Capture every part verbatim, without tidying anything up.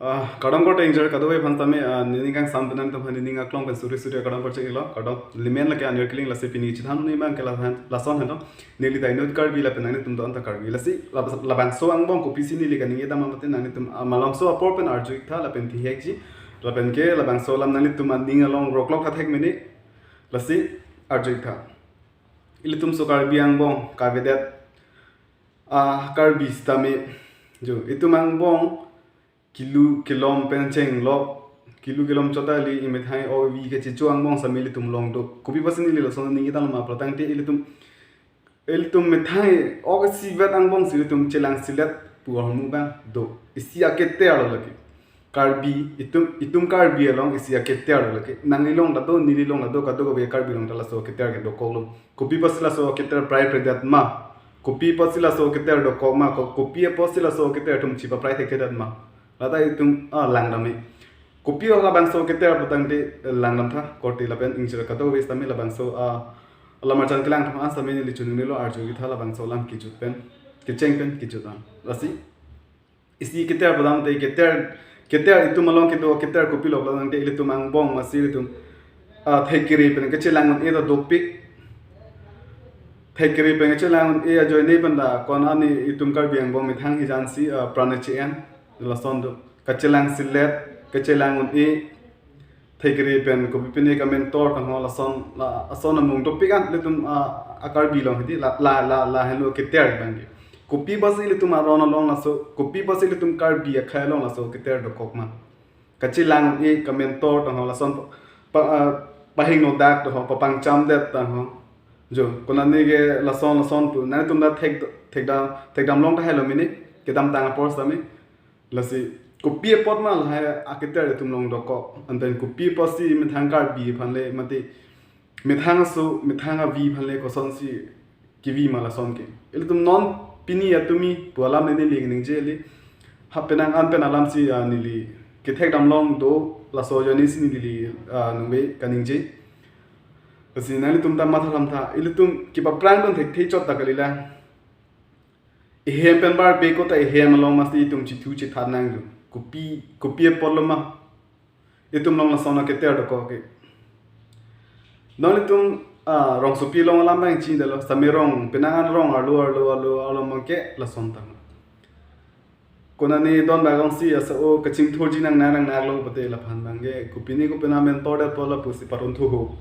Ah, kardom korte ingjir kadokave aphan tame, ah, nening kangsam pen nangtum aphan nening aklong pen suri suri kardom korte iklo, kardom. Limen lake Anir Killing, lasi pini chethan ni abang ke lason, lason hento. Neli ta inut Karbi lapen nanglitum do-an ta Karbi. Lasi lab-, labangso angbong kopisi neli kaningje dam mate nanglitum, ah, malomso apor pen arju iktha lapen thihekji. Lapen ke labangso alam nanglitum aning along roklok tha thek mene. Lasi arju iktha. Ilitumso Karbi angbong kavedet, ah, Karbi sitame, jo, itum angbong kilu kelom pen chenglok, kilu kelom chot ta ili imethang ok vi kechicho angbong sitame ilitum along do. Kopi apotsi neli lason ningje dam ma pulo tangte ilitum, ilitum methang ok isivet angbong si ilitum chelangselet pu ahormu abang do. Isi aketer lo lake. Karbi, itum, itum Karbi along isi aketer lo lake. Nangli along ta do, neli along ta do, kadokave Karbi along ta laso aketer ke dokoklo. Kopi apotsi laso aketer prai predet ma? Kopi apotsi laso aketer dokok ma? Ko-, kopi apotsi laso aketer atum chepaprek thekthedet ma? Lata itum, ah, langdam me. Kopi o labangso aketer pu tangte, eh, langdam tha korte lapen ingjir kadokave sitame labangso, ah, alam arjan kelang thom an sitame neli choningri lo, arju iktha labangso alam kejut pen, kecheng pen kejut an. Lasi isi keter pu tangte keter, keter itum along kedo keter kopilo pu tangte ilitum angbong masi ilitum, ah, thekere pen kechelang un-e ta dopik. Thekere pen kechelang un-e ajoine pen ta konane itum Karbi angbong methang hijan si, ah, prane che-en lason do. Kachelangselet, kachelang un-e, thekere pen kopi pine kamentor tangho lason, la, ason amung dopik an ilitum, ah, a-Karbi along hedi la, la, la, la henlo keter abang ke. Kopi apotsi ilitum aron along laso, kopi apotsi ilitum Karbi akhei along laso keter dokok ma? Kachelang un-e, kamentor tangho lason pa, pa, ah, pahingno dak tangho, papangchamdet tangho. Jo, konane ke lason lason pu, nanglitum ta thek, thekdam, thekdam long tahai lo mene, kedamtang apor sitame. Lasi kopi apot ma lahai aketer itum along dokok? Anpen kopi apotsi methang Karbi aphan le mate methang aso, methang avi aphan le kosonsi kevi ma lason ke? Ilitum non pini atumi pu alam neli kaningje le. Ha penang an pen alam si, ah, neli kethekdam long do, laso ajoine si neli, ah, nungve kaningje. Lasi nanglitum ta matha tham tha, ilitum kepaprang dun thekthe chot ta kalilang. Ehem pen barpe ko ta ehem along masi itum chithu chithat nangji. Kopi, kopi apot lo ma? Itum along lason aketer dokok ke. Nanglitum, ah, rongsopi along alam abang chini detlo. Sitame rong, penang an rong arlo, arlo, arlo, arlo abang ke lason tang. Konane don bagong si asa o kachingthurji nang nang nang lo pute laphan abang ke kopine kopine mentor detpo lapusi parun thu ho.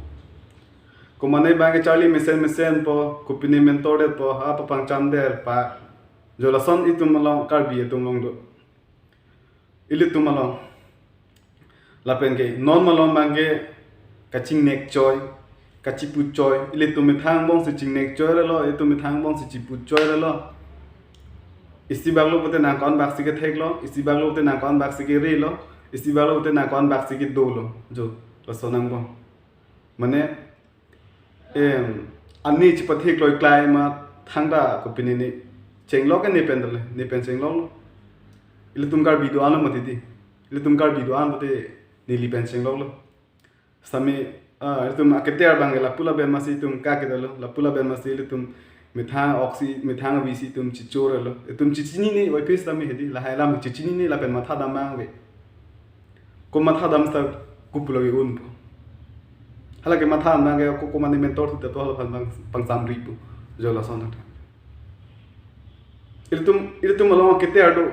Komane abang ke charli mesen mesen po, kopine mentor detpo, ha papangchamdet pa. Jo lason itum along, Karbi atum along do. Ilitum along. Lapen ke non malom abang ke kachingnek choi, kachipu choi, ilitum methang angbong si chingnek choi relo, itum methang angbong si chipu choi relo. Isi bak lo pute nang ko-an bak si kethek lo, isi bak lo pute nang ko-an bak si kere lo, isi bak lo pute nang ko-an bak si kedo lo. Jo, lason angbong. Mane, em, ani chipathe kloi klai ma thangta kopine ne chenglok ke ne pen dale, ne pen chenglok lo. Ilitum Karbi do-an lo mati di. Ilitum Karbi do-an pute neli pen chenglok lo. Sitame, ah, ilitum aketer abang ke lapu laben masi itum ka kedetlo, lapu laben masi ilitum methang ok si, methang avi si itum chichor lo. Itum chichinine, wai pis tame hedi, lahai alam chichinine lapen mathadam abang ave. Ko mathadam sita kopulo ke unpo. Hala ke mathadam abang ke ko, komane mentor thu te to hala pang, pang, pangsamri pu. Jo lason ta. Ilitum, ilitum along keter do.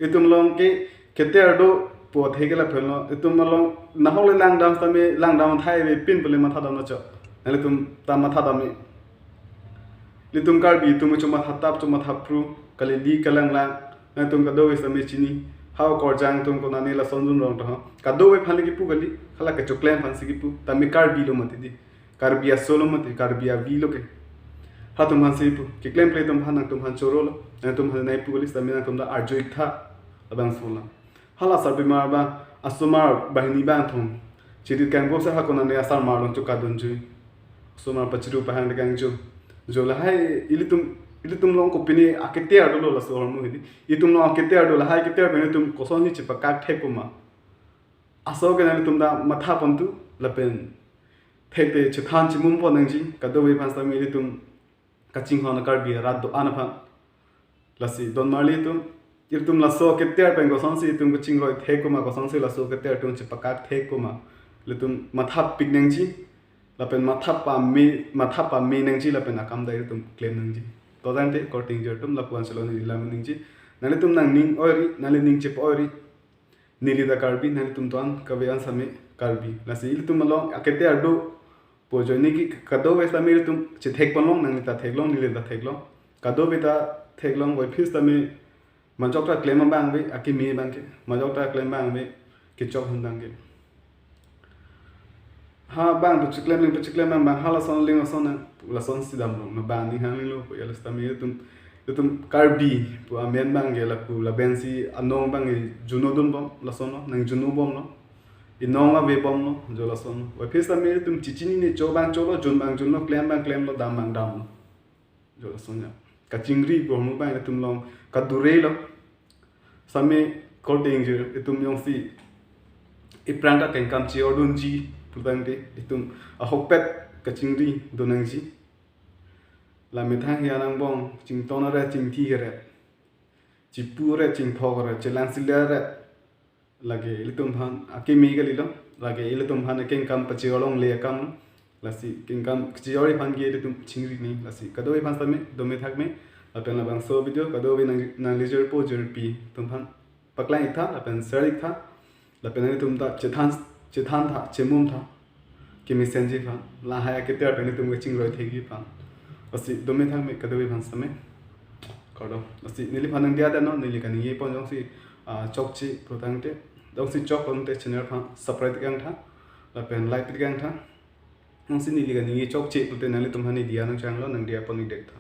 Itum along ke keter do pu athe ke lapen lo. Itum along nahok le langdam sitame langdam thai avepin pule mathadam lo chot. Nanglitum ta mathadam ni. Ilitum Karbi atum chomathatap chomathaphru, kalili kalanglang, nangtum kadokave sitame chini. Hau korjang atum konane lason dunrong to. Kadokave aphan le kipu kali, hala kechoklem aphan si kipu. Tame Karbi lo mati di. Karbi aso lo mati, Karbi avi lo ke. Halatum aphan si pu. Keklemkle atum aphan, nangtum aphan choro lo. Nangtum aphan nai pu kali sitame nangtum ta arju iktha. Labangso alam. Hala asarbimar abang, asomar banghini bangthom. Chirit kangbo sa ha konane asarmar along chokadunjui. Asomar pachiru pahang dekangjo. Jo lahai ilitum, ilitum along kopine aketer dolo laso ahormu hedi. Itum along aketer do, lahai aketer pen itum kosonsi chepakak thekpo ma? Aso ke nanglitum ta matha pontu lapen thekte chethan chimum pon nangji, kadokave aphan sitame ilitum kachinghon Karbi arat do-an aphan. Lasi don marli atum, Ilitum laso keter pen kosonsi itum kachingroi thek koma, kosonsi laso keter atum chepakak thek koma, ilitum mathapik nangji. Lapen matha pame, matha pame nangji lapen akam ta ilitum klem nangji. To tangte korte ingjir atum, lapu-an selo neli lam ningje. Nanglitum nangning oiri, nangli ning chep oiri. Neli ta Karbi, nanglitum doan kave-an same Karbi. Lasi ilitum along aketer do pu ajoine ke kadokave sitame ilitum chethek ponlong, nangli ta theklong, neli ta theklong. Kadokave ta theklong, voiphit sitame majok ta klem abang ave, akimi abang ke. Majok ta klem abang ave, kechok abang ke. Ha bang pachiklem, ling pachiklem abang, bang ha lason ling lason na, lasonsi damlong, na bang ning hang linglo pu ya, lasi tame ilitum, ilitum Karbi pu amen abang ke lapu labensi anong abang ke junodun bom, lason lo, nang junobomlo. Inong avebomlo, jo lason lo. Voiphit sitame ilitum chichinine, cho abang cholo, jun abang junlo, klem abang klemlo, dam abang damlo. Jo lason ya. Kachingri pu ahormu abang ilitum along kadure lo. Same korte ingjir, itum jongsi iphrang ta kengkam che-ordunji pu tangte, itum ahokpet kachingri do nangji. La methang hian angbong, chington aret, chingthi aret, chipu aret, chingthok aret, chelang sile aret. Lake ilitum aphan akimi kalilo. Lake ilitum aphan kengkam pache-or longle akam. Lasi kengkam kache-or aphan ke ilitum chingri nang. Lasi kadokave aphan sitame dome thakme. Lapen labangso video kadokave nang, nangli jirpo jirpi atum aphan paklang-ik tha, lapen share-ik tha. Lapen nanglitum ta chethan, chethan tha, chemum tha. Kemesenji aphan, lahai aketer pen itum kachingroi thekji aphan. Lasi dome thakme kadokave aphan sitame. Kardom. Lasi neliphan nangdiya dano, neli kaningje pon jongsi, ah, chokche pu tangte, jongsi chok tangte channel aphan subscribe kang tha, lapen like kang tha. Jongsi neli kaningje chokche pute nanglitum aphan neli diya nangchanglo, nangdiya pon-ik det tha.